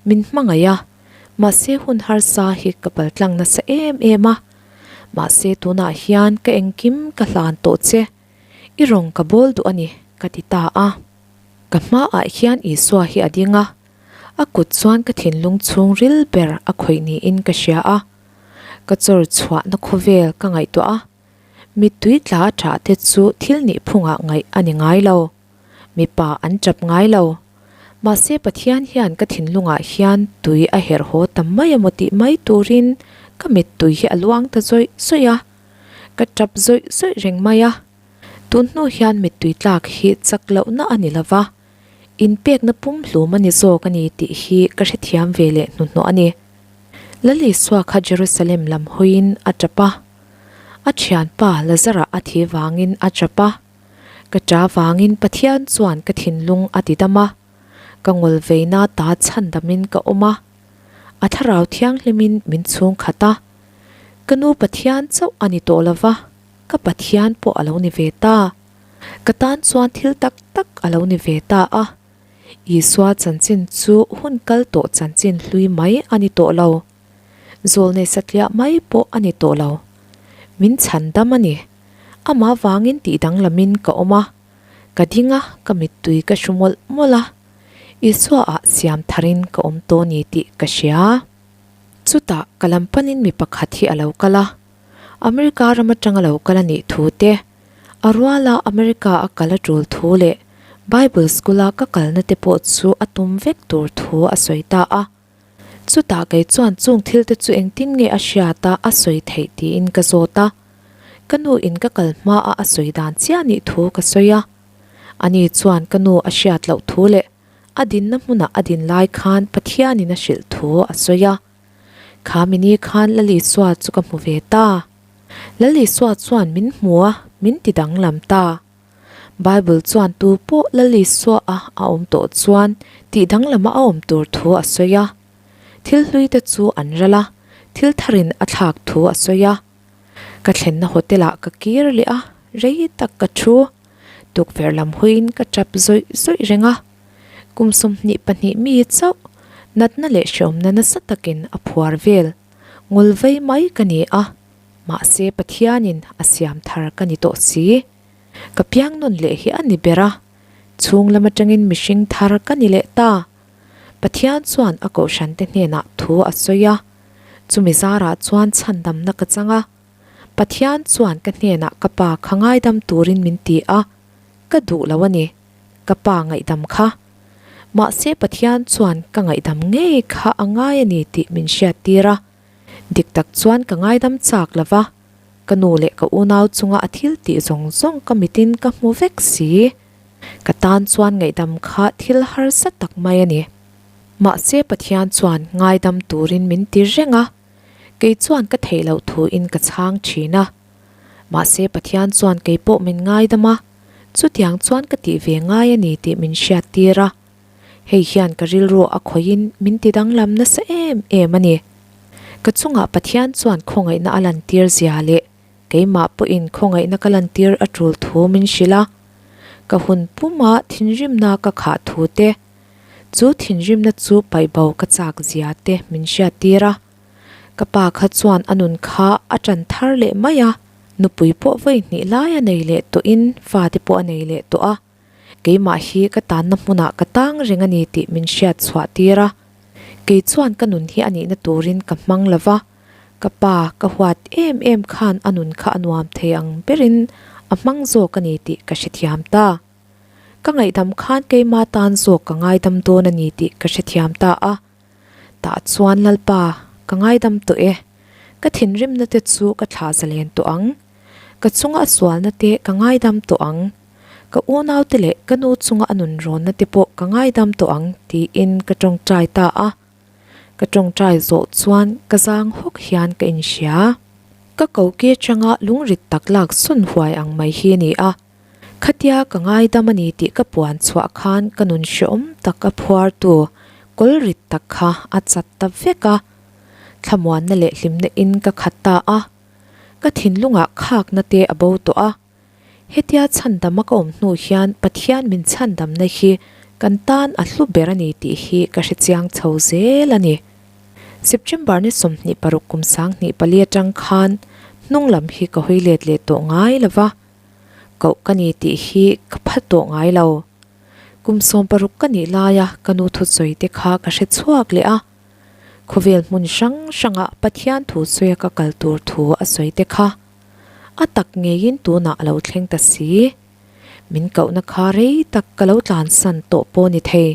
min hmangaih a, mahse hun harsa hi ka paltlang nasa em em a, mahse tunah hian ka engkim ka hlan tawh che, i rawng ka bawl duh a ni, ka ti ta a. Ka hmaah hian Isua hi a ding a, a kut chuan ka thinlung chhungril ber a khawih niin ka hria a, ka chawr chhuahna khawvel ka ngaihtuah a, Mittui tla a ṭah te chu thil nih phungah ngaih a ni ngai lo. Mipa an ṭap ngai lo. Mahse Pathian hian ka thinlungah hian tui a herh haw ta mai emaw tih mai turin ka mittui hi a luang ta zawih zawih a. Ka ṭap zawih zawih reng mai a. Tun hnu hian mittui tlak hi chak lohna a ni lova, inpekna pumhlum a ni zawk a ni tih hi ka hrethiam ve leh hnuhnawh a ni. Lal Isua kha Jerusalem lam hawiin a ṭap a. A thianpa Lazara a thi vangin a chap a, ka ṭa vangin Pathian chuan ka thinlung a ti dam a, ka ngawlveina ta chhandamin ka awm a, a thlarau thianghlimin min chhung khat a. Ka nu Pathian chauh a ni tawh lova, ka Pathian pawh a lo ni ve ta. Ka tan chuan thil tak tak a lo ni ve ta a. Isua chanchin chu hun kal tawh chanchin hlui mai a ni tawh lo. Zawlnei satliah mai pawh a ni tawh lo. Min chhan dam a ni. Amah vangin tih danglamin ka awm a. Ka ding a, ka mittui ka hru mawlh mawlh a. Isua ah siam tharin ka awm tawh ni tih ka hria. Chutah ka lam panin mi pakhat hi a lo kal a. America ram atang a lo kal a nih thu te, a ruala America a kal a tul thu leh Bible school a ka kalna te pawh chu a tum vek tur thu a sawi ta a. Chutah kei chuan chung thil te chu engtin nge a hriat a, a sawi theih tiin ka zawt a. Ka nu in ka kal hma a a sawi dan chiah nih thu ka sawi a. Ani chuan ka nu a hriat loh thu leh a dinna hmuna a din lai khan Pathianin a hrilh thu a sawi a. Kha mini khan Lalisua chu ka hmu ve ta. Lalisua chuan min hmu a, min ti danglam ta. Bible chuan tu pawh Lal Isua a a awm tawh chuan tih danglama a awm tur thu a sawi a. Thil hlui te chu an ral a, thil tharin a thlak thu a sawi a. Ka thlenna hotel ah ka kir leh a, rei tak ka thu. Tukverh lam huiin ka tap zawih zawih reng a. Kum 22 mi chauh natna leh hreawmna nasa takin a phuar vel. Ngul vei mai ka ni a, mahse Pathianin a siam thar ka ni tawh si. Ka piang nawn leh hi a ni ber a, chhung lam atangin mihring thar ka ni leh ta. Pathian chuan a kohhrante hnenah thu a sawi a, chumi zarah chuan chhandamna ka chang a. Pathian chuan ka hnenah ka pa kha ngaidam turin min ti a, ka duh lo a ni, ka pa ngaihdam kha. Mahse Pathian chuan ka ngaihdam ngei kha a ngai a ni tih min hriattir a. Dik tak chuan ka ngaidam chak lo va, ka nu leh ka unau chunga a thil tih zawng zawng ka mitin ka hmu vek si. Ka tan chuan ngaihdam kha thil harsa tak mai a ni. Mahse Pathian chuan ngaidam turin min ti reng a, kei chuan ka theih loh thuin ka chhang thin a. Mahse Pathian chuan kei pawh min ngaidam a, chutiang chuan ka tih ve ngai a ni tih min hriattir a. Hei hian ka rilru a khawihin min ti danglam nasa em em a ni. Ka chungah Pathian chuan khawngaihna a lantir zia leh keimah pawhin khawngaihna ka lantir a tul thu min hrilh a. Ka hun puma thinrimna ka khah thu te, chu thinrimna chu paihbo ka chak zia te min hriattir a. Ka pa kha chuan a nun kha a tan thar leh mai a, nupui pawh vawi hnih lai a nei leh tawhin fate pawh a nei leh tawh a. Keimah hi ka tanna hmunah ka tang reng a ni tih min hriat chhuah tir a. Kei chuan ka nun hi a nihna turin ka hmang lo va, ka pa ka huat em em khan a nun kha a nuam thei ang berin a hmang zawk a ni tih ka hrethiam ta. Ka ngaihdam khan keima tan zawk ka ngaidam dawn a ni tih ka hrethiam ta a. Tah chuan Lalpa, ka ngaidam tawh e. Ka thinrimna te chu ka thlah zalen tawh ang. Ka chunga a sualna te ka ngaidam tawh ang. Ka unaute leh ka nu chunga a nun rawnna te pawh ka ngaidam tawh ang tiin ka tawngtai ta a. Ka tawngtai zawh chuan ka zang hawk hian ka inhria. Ka koki atanga lungrit tak lak sawn huai ang mai hi a ni a. Khatia ka ngaidam a ni tih ka puan chhuah khan ka nun hreawm tak a phuartu kawlrit tak kha a chat ta vek a. Thlamuanna leh hlimna in ka khat ta a. Ka thinlungah khakna te a bo tawh a. Hetia chhandama ka awm hnu hian Pathian min chhandamna hi kan tan a hlu ber a ni tih hi ka hrechiang chho zel a ni. September ni 26 kum 2004 atang khan hnung lam hi ka hawi let leh tawh ngai lo va, koh ka ni tih hi ka pha tawh ngai lo. Kum 60 ka nih laia ka nu thusawi te kha ka hre chhuak leh a, khawvel hmun hrang hranga Pathian thu sawia ka kal tur thu a sawi te kha. A tak ngeiin tunah a lo thleng ta si. Min kohna kha rei tak ka lo tlansan tawh pawh ni thei.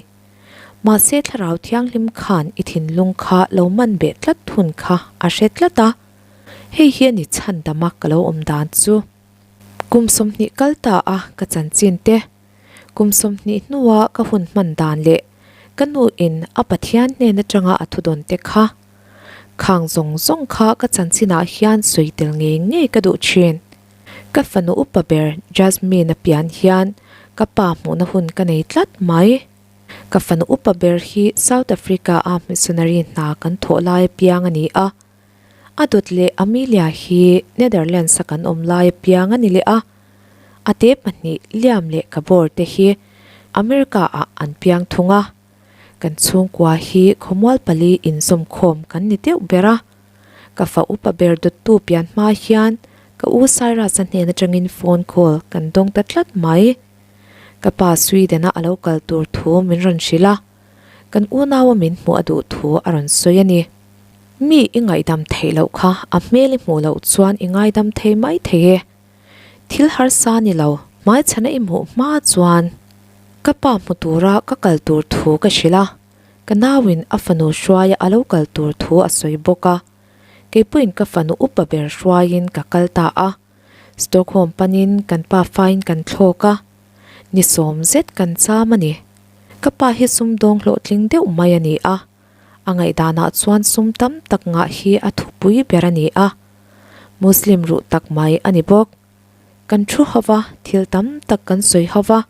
Mahse Thlarau Thianghlim khan i thinlung kha lo man beh tlat hun kha a hre tlat a. Hei hi a ni chhandama ka lo awm dan chu. Kum 20 kal ta a ka chanchin te, kum 20 hnua ka hun hman dan leh ka nu in a Pathian hnen atanga a thudawn te kha Khang zawng zawng kha ka chanchinah hian sawi tel ngei ngei ka duh thin. Ka fanu upa ber Jasmine a pian hian ka pa hmuhna hun ka nei tlat mai. Ka fanu upa ber hi South Africa a missionary hna kan thawh lai apiang a ni a. A dawt leh Amelia hi Netherlands a kan awm lai apiang a ni leh a. A te pahnih Liam leh Gabor te hi America ah an piang thung a. Kan chhungkua hi khawmual pali inzawmkhawm kan ni deuh ber a. Ka fa upa ber dawttu pian hma hian ka u Cyrus-a hnen atangin phone call kan dawng ta tlat mai. Ka pa Sweden-a a lo kal tur thu min rawn hrilh a, kan unaua min hmuh a duh thu a rawn sawi a ni. Mi i ngaihdam theih loh kha a hmel i hmuh loh chuan i ngaidam thei mai thei e. Thil harsa ni lo, hmaichhana i hmuh hma chuan ka pa hmu tura ka kal tur thu ka hrilh a, ka nauin a fanu hruaia a lo kal tur thu a sawi bawk a, keipawhin ka fanu upa ber hruaiin ka kal ta a, Stockholm panin kan pa fain kan thlawk a, ni sawm zet kan cham a ni. Ka pa hi sumdawng hlawhtling deuh mai a ni a, a ngaihdanah chuan sum tam tak ngah hi a thupui ber a ni a. Muslim ruh tak mai a ni bawk. Kan thu ho va, thil tam tak kan sawi ho va.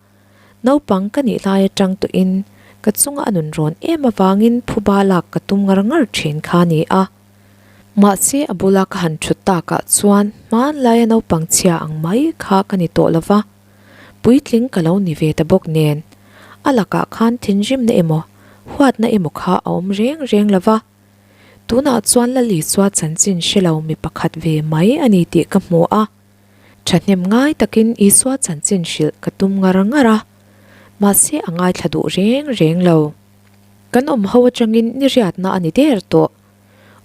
Naupang ka nih lai atang tawhin ka chunga a nun rawn em avangin phuba lak ka tum ngar ngar thin kha a ni a. Mahse a bula ka han thut takah chuan hmanlaia naupang chhia ang mai kha ka ni tawh lo va, puitling ka lo ni ve ta bawk nen a lakah khan thinrimna emaw huatna emaw kha a awm reng reng lo va. Tunah chuan Lal Isua chanchin hre lo mi pakhat ve mai a ni tih ka hmu a. Thahnem ngai takin Isua chanchin hrilh ka tum ngar ngar a, mahse a ngaithla duh reng reng lo. Kan awm ho atangin ni riatna a ni der tawh.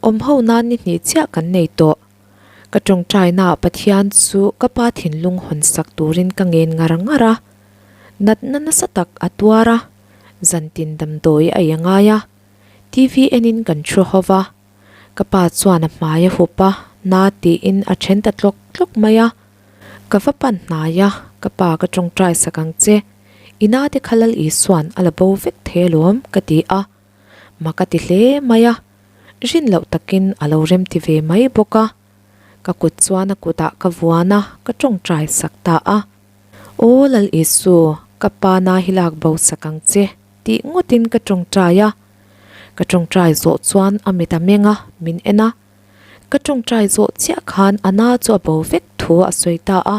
Awm ho nan ni hnih chiah kan nei tawh. Ka tawngtainaah Pathian chu ka pa thinlung hawn sak turin ka ngen ngar ngar a. Natna nasa tak a tuar a, zantin damdawi a ei a ngai a. TV enin kan thu ho va. Ka pa chuan a hmai a hup a, na tiin a then ta tlawk tlawk mai a. Ka va pan hnai a, ka pa ka tawngtai sak ang che, i na te kha Lal Isua'n a la bo vek thei alawm ka ti a. Ma ka ti hle mai a, rin loh takin a lo rem ti ve mai bawk a. Ka kut chuan a kutah ka vuan a, ka tawngtai sak ta a. Aw Lal Isu, ka pa na hi lak bo sak ang che tih ngawtin ka tawngtai a. Ka tawngtai zawh chuan a mit a meng a, min en a. Ka tawngtai zawh chiah khan a na chu a bo vek thu a sawi ta a.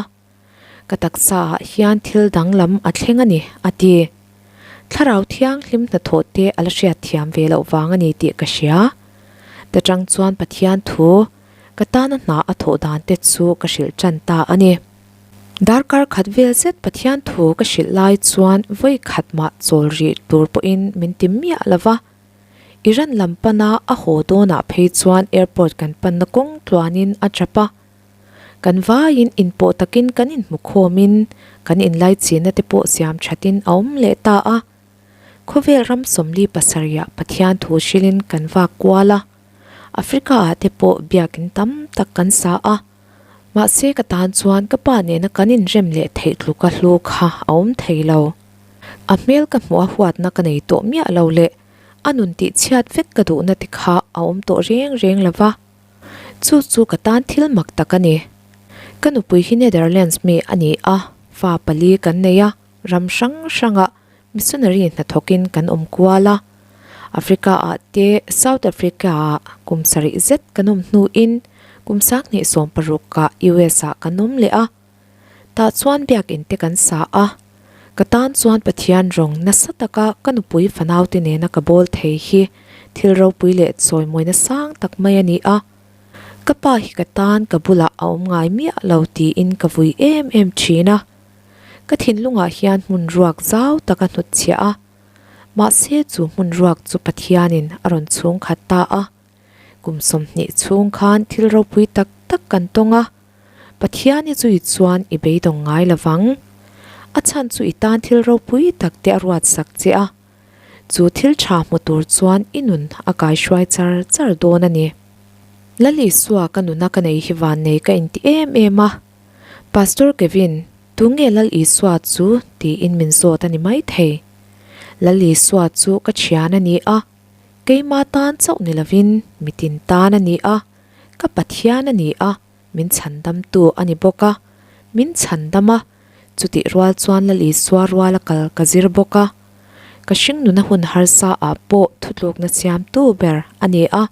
Ka taksa ah hian thil danglam a thleng a ni, a ti. Thlarau thianghlim hnathawh te a la hriat thiam ve loh vang a ni tih ka hria. Ta tang chuan Pathian thu ka tana hna a thawh dan te chu ka hrilh tan ta a ni. Darkar khat vel zet Pathian thu ka hrilh lai chuan vawi khat mah chawl rih tur pawhin min ti miah lo va. Iran lam pana a haw dawnah phei chuan airport kan panna kawng tluanin a tap a. Kan vaiin inpawh takin kan inhmu khawmin kan inlaichinna te pawh siam thatin a awm leh ta a. Khawvel ram 47 ah Pathian thu hrilhin kan vak kual a. Africa ah te pawh biakin tam tak kan sa a. Mahse ka tan chuan ka pa nena kan inrem leh theih tluka hlu kha a awm thei lo. A hmel ka hmuh a huatna ka nei tawh miah lo leh a nun tih chhiat vek ka duhna te kha a awm tawh reng reng lo va. Chu chu ka tan thil mak tak a ni. Ka nupui hi Netherlands mi a ni a, fa pali kan nei a, ram hrang hrangah Missionary hnathawkin kan awm kual a, Africa ah te South Africa ah kum sarih zet kan awm hnuin kum sanghnih 16 ah US ah kan awm leh a. Tah chuan biakinn te kan sa a, ka tan chuan Pathian rawng nasa taka ka nupui fanaute nena ka bawl thei hi thil ropui leh chawimawina sang tak mai a ni a. Ka pa hi ka tan ka bulah a awm ngai miah lo tiin ka vui em em thin a. Ka thinlungah hian hmun ruak zau tak a hnutchhiah a, mahse chu hmun ruak chu Pathianin a rawn chhung khat ta a. Kum 20 chhung khan thil ropui tak tak kan tawng a, Pathian i zui chuan i beidawng ngai lo vang. A chhan chu i tan thil ropui tak te a ruat sak che a, chu thil tha hmu tur chuan i nun a kaihruai char char dawn a ni. Lal Isua ka nuna ka nei hi vannei ka inti em em a. Pastor Kevin, tunge Lal Isua chu tiin min zawt a ni mai thei. Lal Isua chu ka thian a ni a, keima tan chauh ni lovin mitin tan a ni a, ka Pathian a ni a, min chhandamtu a ni bawk a, min chhandam a, chutih rual chuan Lal Isua ruala kal ka zir bawk a. Ka hringnuna hun harsa ah pawh thutlukna siamtu ber a ni a.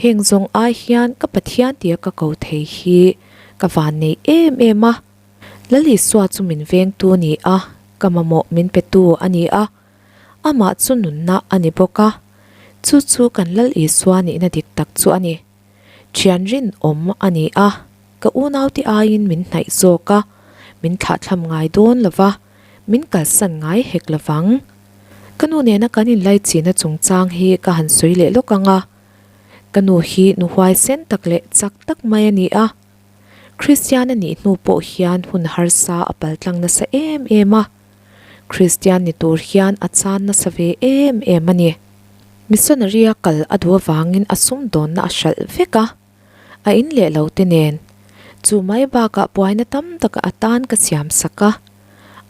Heng zawng ai hian ka Pathian tia ka ko thei hi ka van nei em em a. Lal Isua chu min vengtu a ni a, ka mamawh min petu a ni a, amah chu nunna a ni bawk a. Chu chu kan Lal Isua nihna dik tak chu a ni. Thian rinawm a ni a, ka unaute aiin min hnaih zawk a, min thlahthlam ngai dawn lo va, min kalsan ngai hek lo vang. Ka nu nena kan inlaichihna chungchang hi ka han sawi leh lawk ang a. Ka nu hi nu huaisen tak leh chak tak mai a ni a. Kristian a nih hnu pawh hian hun harsa a paltlang nasa em em a. Kristian ni tur hian a chan nasa ve em em a ni. Missionary a kal a duh avangin a sumdawnna a hralh vek a. A in leh lo te nen. Chu mai bakah buaina tam tak a tan ka siam sak a.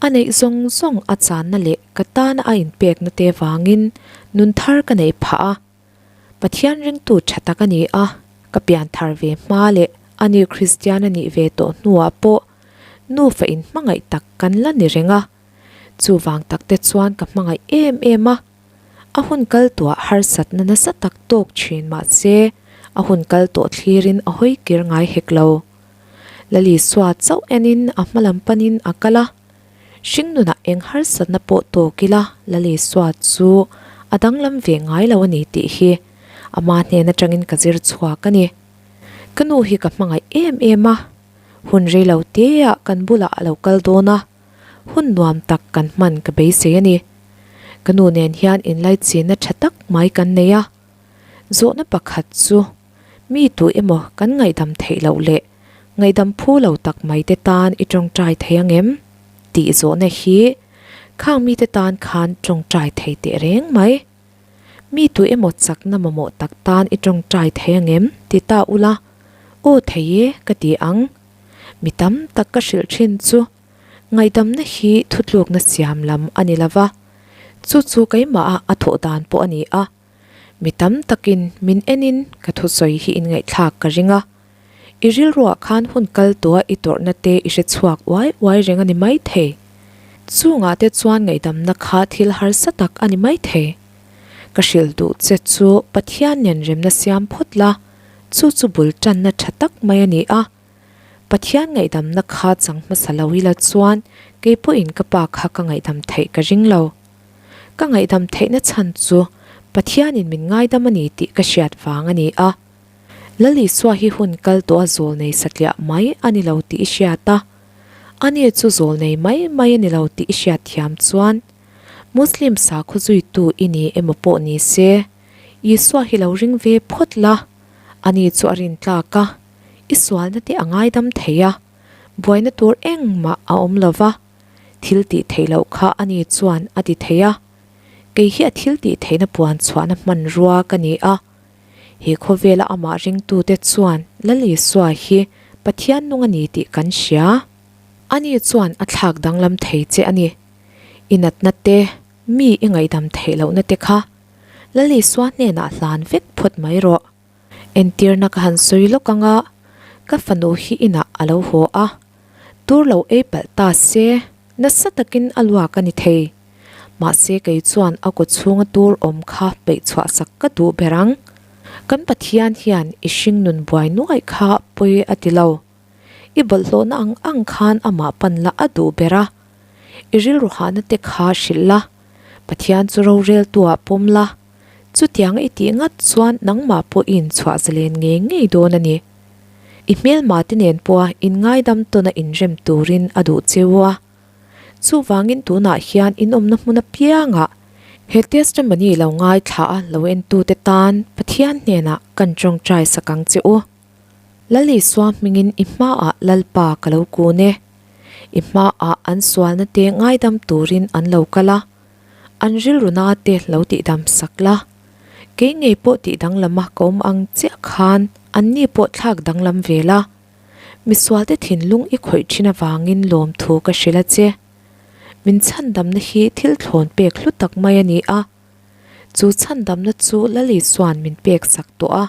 A neih zawng zawng a channa leh ka tana a inpekna te vangin nun thar ka neih phah a. Pathian ringtu tha tak a ni a, ka pian thar ve hma leh ani Kristian a nih ve tawh hnuah pawh. Nufa in hmangaih tak kan la ni reng a, chuvang tak te chuan ka hmangaih em em a. A hun kal tuah harsatna nasa tak tawk thin mah se a hun kal tawh thlirin a hawi kir ngai hek lo. Lalisua chauh enin a hma lam panin a kal a, hringnunah eng harsatna pawh tawk ila Lalisua chu a danglam ve ngai lo a ni tih hi ama hnen atangin ka zir chhuak a ni. Ka nu hi ka hmangaih em em a, hun rei lo teah kan bulah a lo kal dawn a, hun nuam tak kan hman ka beisei a ni. Ka nu nen hian inlaichinna tha tak mai kan nei a. Zawhna pakhat chu mi tu emaw kan ngaihdam theih loh leh ngaihdam phu lo tak mai te tan i tawngtai thei ang em? tih zawhna hi khang mite tan khan tawngtai thei teh reng mai. Mi tu emaw chakna mamawh tak tan i tawngtai thei ang em? ti ta ula, aw thei e ka ti ang. Mi tam tak ka hrilh thin chu ngaihdamna hi thutlukna siam lam a ni lova, chu chu keimah a a thawh dan pawh a ni a. Mi tam takin min enin ka thusawi hi inngaihthlak ka ring a. I rilruah khan hun kal tawha i tawrhna te i hre chhuak uai uai reng a ni maithei. Chungah te chuan ngaihdamna kha thil harsa tak a ni maithei. Ka hrilh duh che chu Pathian nen remna siam phawt la, chu chu bul tanna tha tak mai a ni a. Pathian ngaihdamna kha chang hmasa lo ila chuan kei pawhin ka pa kha ka ngaihdam theih ka ring lo. Ka ngaihdam theihna chhan chu Pathianin min ngaidam a ni tih ka hriat vang a ni a. Lal Isua hi hun kal tawh a zawl nei satliah mai a ni lo tih i hriat a, ani chu zawl nei mai mai a ni lo tih i hriat thiam chuan Muslim sakhaw zuitu i ni emaw pawh ni se, Isua hi lo ring ve phawt la, ani chu a rintlak a, i sualna te a ngaidam thei a, buaina tur engmah a awm lo va, thil tih theih loh kha ani chuan a ti thei a, kei hi a thil tih theihna puan chhuahna hmanrua ka ni a. He khawvela amah ringtute chuan Lal Isua hi Pathian nung a ni tih kan hria. Ani chuan a thlak danglam thei che a ni. I natna te, mi i ngaihdam theih lohna te kha Lal Isua hnenah hlan vek phawt mai rawh. Entirna ka han sawi lawk anga ka fanu hi inah a lo haw a, tur lo ei palh ta se nasa takin a luak a ni thei. Mahse kei chuan a kaw chhunga tur awm kha peih chhuah sak ka duh ber ang. Kan Pathian hian i hringnun buai nuaih kha pawi a ti lo. I bawlhhlawhna ang ang khan amah pan la a duh ber a. I rilru hahna te kha hrilh la, Pathian chu roreltuah pawm la, chutiang i tih ngat chuan nangmah pawhin chhuah zalen ngei ngei dawn a ni. I hmelma te nen pawha inngaidam tawna inrem turin a duh cheu a. Chuvangin tunah hian inawmna hmun apiangah he testimony lo ngaithla a lo entute tan Pathian hnenah kan tawngtai sak ang che u. Lal Isua hmingin i hmaah Lalpa ka lo kun e. I hmaah an sualna te ngaidam turin an lo kal a, an rilruna te lo tihdam sak la. Kei ngei pawh tihdanglam a ka awm ang chiah khan anni pawh thlak danglam ve la. Misualte thinlung i khawih thin avangin lawmthu ka hrilh a che. Min chhandamna hi thil thlawn pek hlu tak mai a ni a. Chu chhandamna chu Lal Isua'n min pek sak tawh a.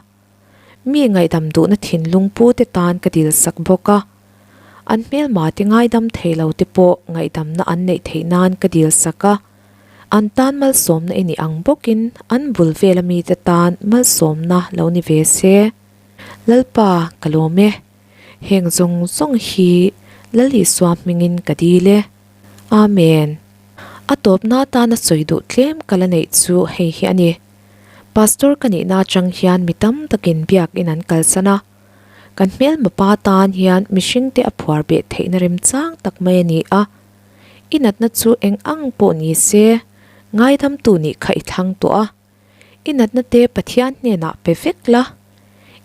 Mi ngaihdam duhna thinlung pute tan ka dil sak bawk a. An hmelmate ngaidam thei lo te pawh ngaihdamna an neih theih nan ka dil sak a. An tan malsawmna i nih ang bawkin an bul vela mite tan malsawmna lo ni ve se. Lalpa, ka lawm e. Heng zawng zawng hi Lal Isua hmingin ka dil e. Amen. A tawpna atana sawi duh tlem ka la neih chu hei hi a ni. Pastor ka nihna atang hian mi tam takin biakin an kalsan a. Kan hmelma pa tan hian mihringte a phuar beh theihna remchang tak mai a ni a. I natna chu eng ang pawh ni se, ngaidamtu nih kha i thlang tawh a. I natna te Pathian hnenah pe vek la,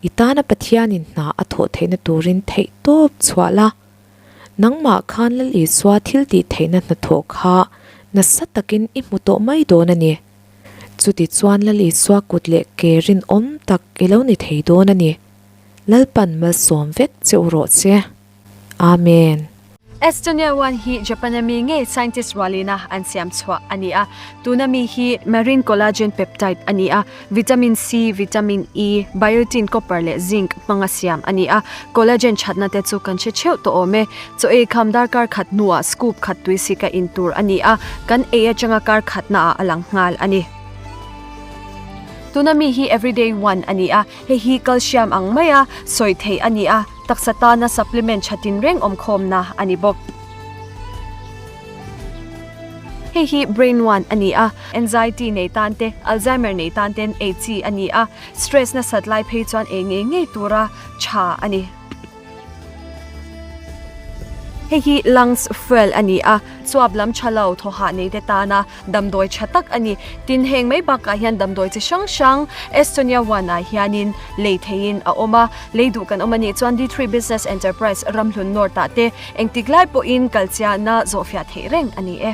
i tana Pathianin hna a thawh theihna turin theih tawp chhuah la. Nangmah khan Lal Isua thil tih theihna hnathawh kha nasa takin i hmu tawh mai dawn a ni. Chutichuan Lal Isua kut leh ke rinawm tak i lo ni thei dawn a ni. Lalpan malsawm vek che u rawh che. Amen. Estonia One hi Japan-a mi ngei scientist rualina an siam chhuah a ni a. Tuna mi hi marine collagen peptide a ni a, vitamin C, vitamin E, biotin, copper leh zinc hmanga siam a ni a. Collagen thatna te chu kan hre theuh tawh awm e. Chaw ei kham darkar khat hnuah scoop khat tui sika in tur a ni a, kan ei atanga kar khatnaah a lang nghal a ni. Tuna mi hi Everyday One a ni a, hei hi calcium ang maia sawi theih a ni a, taksa tana supplement tha tinreng awmkhawmna a ni bawk. Hei hi Brain One a ni a, anxiety nei tan te, Alzheimer nei tan ten ei chi a ni a, stress nasat lai phei chuan ei ngei ngei tura tha a ni. Hei hi lungs fuel a ni a, chuap lam tha lo thaw hah nei te tana damdawi tha tak a ni. Tin, heng mai bakah hian damdawi chi hrang hrang Estonia One ah hianin lei theihin a awm a, lei duh kan awm a nih chuan D three Business Enterprise Ramhlun North ah te engtik lai pawhin kalchiahna zawhfiah theih reng a ni e.